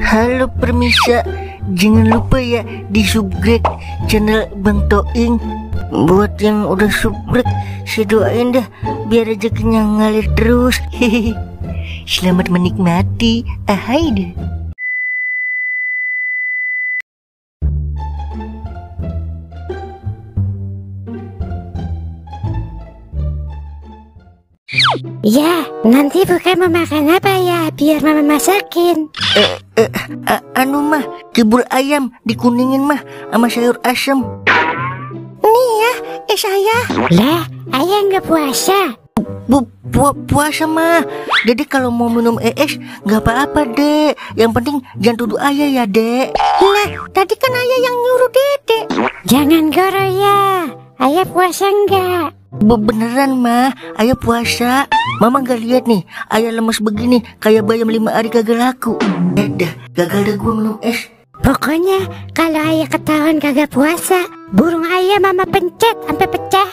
Halo permisa, jangan lupa ya di subscribe channel Bang Toing. Buat yang udah subscribe, saya doain dah biar rezekinya ngalir terus. Hehehe. Selamat menikmati. Ahai deh. Ya, nanti buka mau makan apa ya? Biar mama masakin. Anu mah, jebul ayam dikuningin mah sama sayur asem. Nih ya, saya. Lah, ayah nggak puasa. Puasa mah. Dede kalau mau minum es nggak apa-apa dek. Yang penting jangan tuduh ayah ya dek. Lah, tadi kan ayah yang nyuruh dede. Jangan goro ya. Ayah puasa nggak? Beneran mah, ayah puasa. Mama gak lihat nih, ayah lemes begini kayak bayam 5 hari kagak laku. Dah, gagal dah gue minum es. Pokoknya kalau ayah ketahuan kagak puasa, burung ayah mama pencet sampai pecah.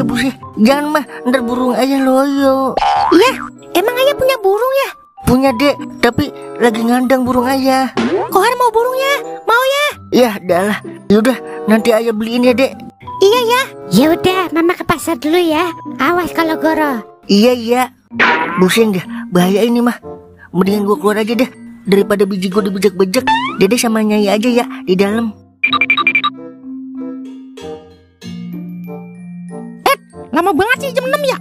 Buset, jangan mah, ntar burung ayah loyo. Ya, emang ayah punya burung ya? Punya dek, tapi lagi ngandang burung ayah. Kohar mau burungnya? Mau ya? Ya, dah lah. Yaudah, nanti ayah beliin ya dek. Iya ya. Ya udah, mama ke pasar dulu ya. Awas kalau goro. Iya. Pusing dah, bahaya ini mah. Mendingan gue keluar aja dah daripada biji gue dibejek-bejek. Dede sama Nyai aja ya di dalam. Lama banget sih jam 6 ya.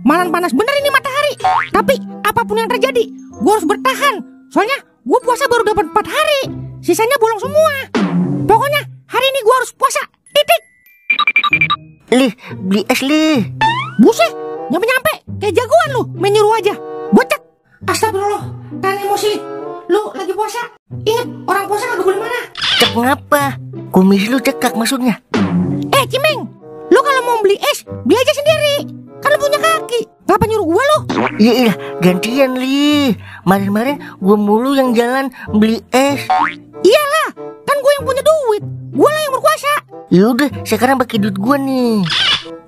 Malam panas bener ini matahari. Tapi apapun yang terjadi, gue harus bertahan. Soalnya gue puasa baru dapat 4 hari. Sisanya bolong semua. Pokoknya hari ini gue harus puasa. Titik. Lih, beli es lih. Buset, nyampe-nyampe kayak jagoan lu, main nyuruh aja. Bocak. Astagfirullah, tahan emosi. Lu lagi puasa. Ingat, orang puasa kagak boleh marah. Cek ngapa? Kumis lu cekak maksudnya. Cimeng, lu kalau mau beli es, beli aja sendiri. Kan lu punya kaki. Ngapa nyuruh gua lu? Iya, gantian lih. Kemarin gua mulu yang jalan beli es. Iyalah, kan gua yang punya duit. Gua lah yang berkuasa. Yaudah, sekarang pakai duit gua nih.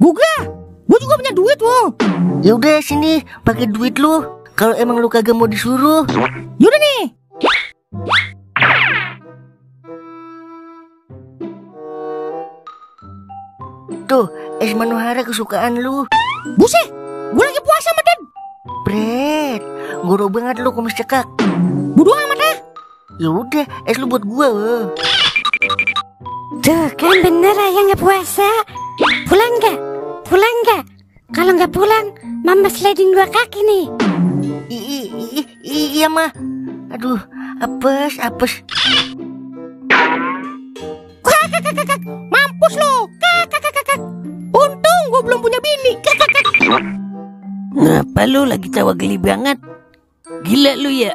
Gua juga punya duit loh. Yaudah sini, pakai duit lu. Kalau emang lu kagak mau disuruh. Yaudah nih. Tuh, es Manohara kesukaan lu. Buset, gua lagi puasa Madan. Bret, goro banget lu kumis cekak. Bodo amat ah. Yaudah, es lu buat gua. Tuh kan bener ayah nggak puasa. Pulang nggak? Kalau nggak pulang, mama sliding 2 kaki nih. Iya mah. Aduh, apes. Mampus lu. Untung gua belum punya bini. Ngapa lu lagi tawa geli banget? Gila lu ya?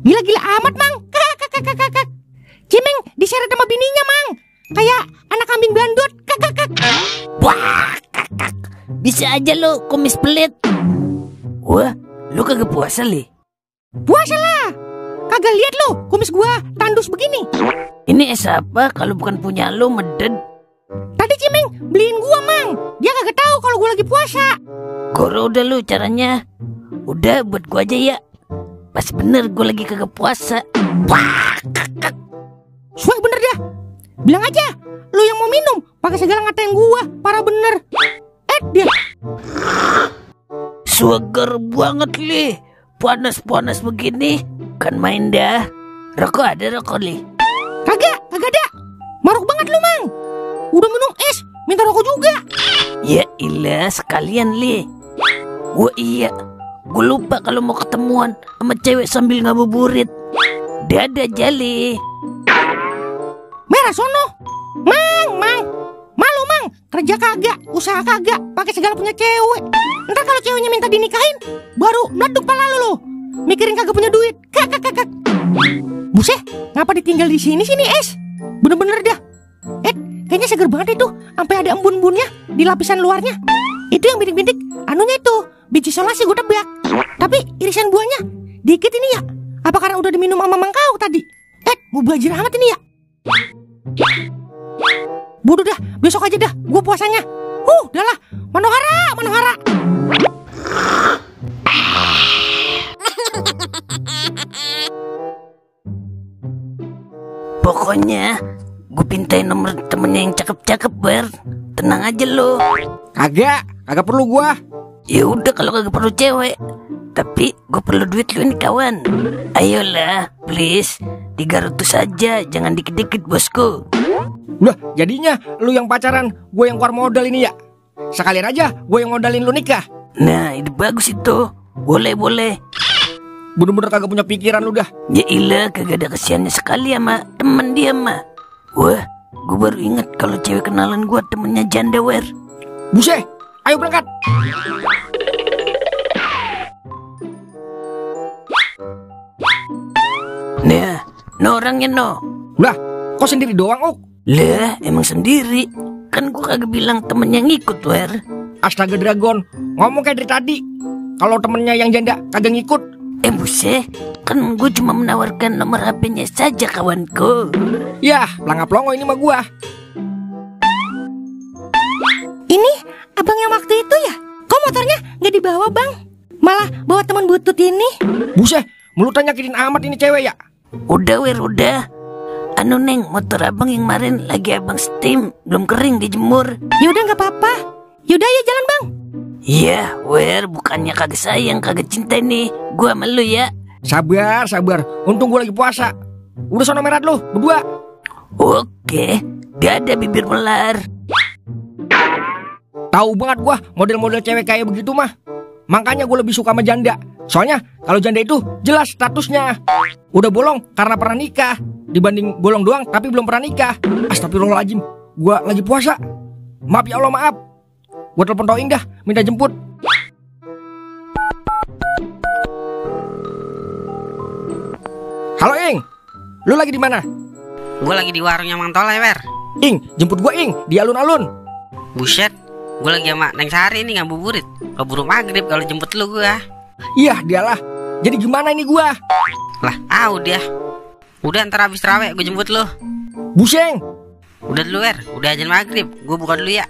Gila amat, Mang. Cimeng diseret sama bininya, Mang. Kayak anak kambing bandut. Wah, bisa aja lu kumis pelit. Wah, lu kagak puasa li? Puasa lah. Kagak lihat lu kumis gua tandus begini. Ini es apa kalau bukan punya lu, meded? Tadi Cimeng beliin gua, Mang. Dia kagak tahu kalau gua lagi puasa. Goro udah lu caranya. Udah buat gua aja ya. Pas bener gua lagi kagak puasa. Wah, Suai bener dah. Bilang aja lu yang mau minum, pakai segala ngatain gua. Parah bener. Dia segar banget li. Panas begini. Kan main dah. Rokok ada li? Kagak ada. Maruk banget lu, Mang. Udah minum es, minta rokok juga. Ya ilah, sekalian li. Wah iya, gue lupa kalau mau ketemuan sama cewek sambil ngabuburit. Dadah Jali. Merah sono. Mang. Malu, Mang. Kerja kagak, usaha kagak, pakai segala punya cewek. Ntar kalau ceweknya minta dinikahin, baru meledup pala lu. Mikirin kagak punya duit. Kakak. Buset, ngapa ditinggal di sini es? Bener-bener dah. Kayaknya seger banget itu, sampai ada embun-embunnya di lapisan luarnya. Itu yang bintik-bintik, anunya itu biji solasi gue tebak. Tapi irisan buahnya dikit ini ya. Apa karena udah diminum sama Mangkau tadi? Mau belajar amat ini ya. Bodoh dah, besok aja dah gue puasanya. Dah lah, Manohara. Pokoknya gue pintain nomor temennya yang cakep-cakep, Wer. Tenang aja lo. Kagak perlu gua. Ya udah kalau kagak perlu cewek. Tapi gue perlu duit lu nih kawan. Ayolah, please. 300 aja, jangan dikit-dikit bosku. Udah, jadinya lu yang pacaran, gue yang keluar modal ini ya. Sekalian aja gue yang modalin lu nikah. Nah, ide bagus itu. Boleh. Bener-bener kagak punya pikiran lu dah. Ya ilah, kagak ada kesiannya sekali sama temen dia mah. Wah, gue baru inget kalau cewek kenalan gue temennya janda, Wer. Buset, ayo berangkat. Nah, no orangnya no. Lah, kok sendiri doang, Ok? Lah, emang sendiri. Kan gue kagak bilang temennya ngikut, Wer. Astaga Dragon, ngomong kayak dari tadi. Kalau temennya yang janda kagak ngikut. Buset, kan gue cuma menawarkan nomor HP-nya saja kawanku. Yah, pelangap-pelongo ini mah gua. Ini abang yang waktu itu ya? Kok motornya nggak dibawa bang? Malah bawa teman butut ini. Buset, mulutnya nyakitin amat ini cewek ya. Udah, Wer, udah. Anu Neng, motor abang yang kemarin lagi abang steam, belum kering dijemur. Yaudah nggak apa-apa. Yaudah ya jalan bang. Iya, Wer, bukannya kagak sayang, kagak cinta nih. Gua sama lu ya. Sabar. Untung gua lagi puasa. Udah sono merat lu, berdua. Oke, gak ada bibir melar. Tahu banget gua model-model cewek kayak begitu mah. Makanya gua lebih suka sama janda. Soalnya kalau janda itu jelas statusnya. Udah bolong karena pernah nikah, dibanding bolong doang tapi belum pernah nikah. Astagfirullahaladzim, gua lagi puasa. Maaf ya Allah, maaf. Gua telepon Toing dah, minta jemput. Halo Ing, lu lagi di mana? Gue lagi di warungnya Mang Toleh, Wer. Ing, jemput gua Ing, di alun-alun. Buset, gue lagi sama Neng Sari nih ngabuburit. Keburu maghrib kalau jemput lu gua. Iya, dialah. Jadi gimana ini gua? Lah, dia. Udah ntar habis terawih gue jemput lu. Buseng. Udah dulu, Wer. Udah azan maghrib. Gue buka dulu ya.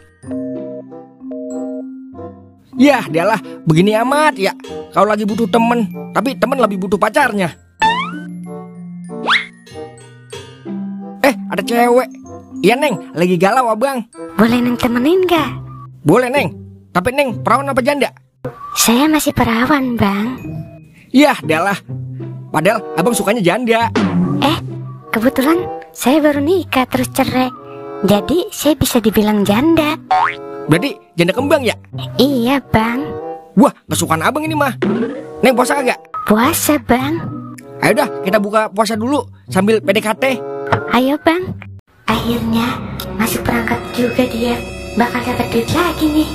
Yah, dialah. Begini amat ya. Kalau lagi butuh temen, tapi temen lebih butuh pacarnya. Ada cewek. Iya Neng, lagi galau abang. Boleh Neng temenin gak? Boleh Neng. Tapi Neng, perawan apa janda? Saya masih perawan bang. Yah, dialah. Padahal abang sukanya janda. Kebetulan saya baru nikah terus cerai. Jadi saya bisa dibilang janda. Berarti janda kembang ya? Iya bang. Wah, kesukaan abang ini mah. Neng puasa kagak? Puasa bang. Ayo dah, kita buka puasa dulu sambil PDKT. Ayo bang. Akhirnya masuk perangkat juga dia. Bakal dapat duit lagi nih.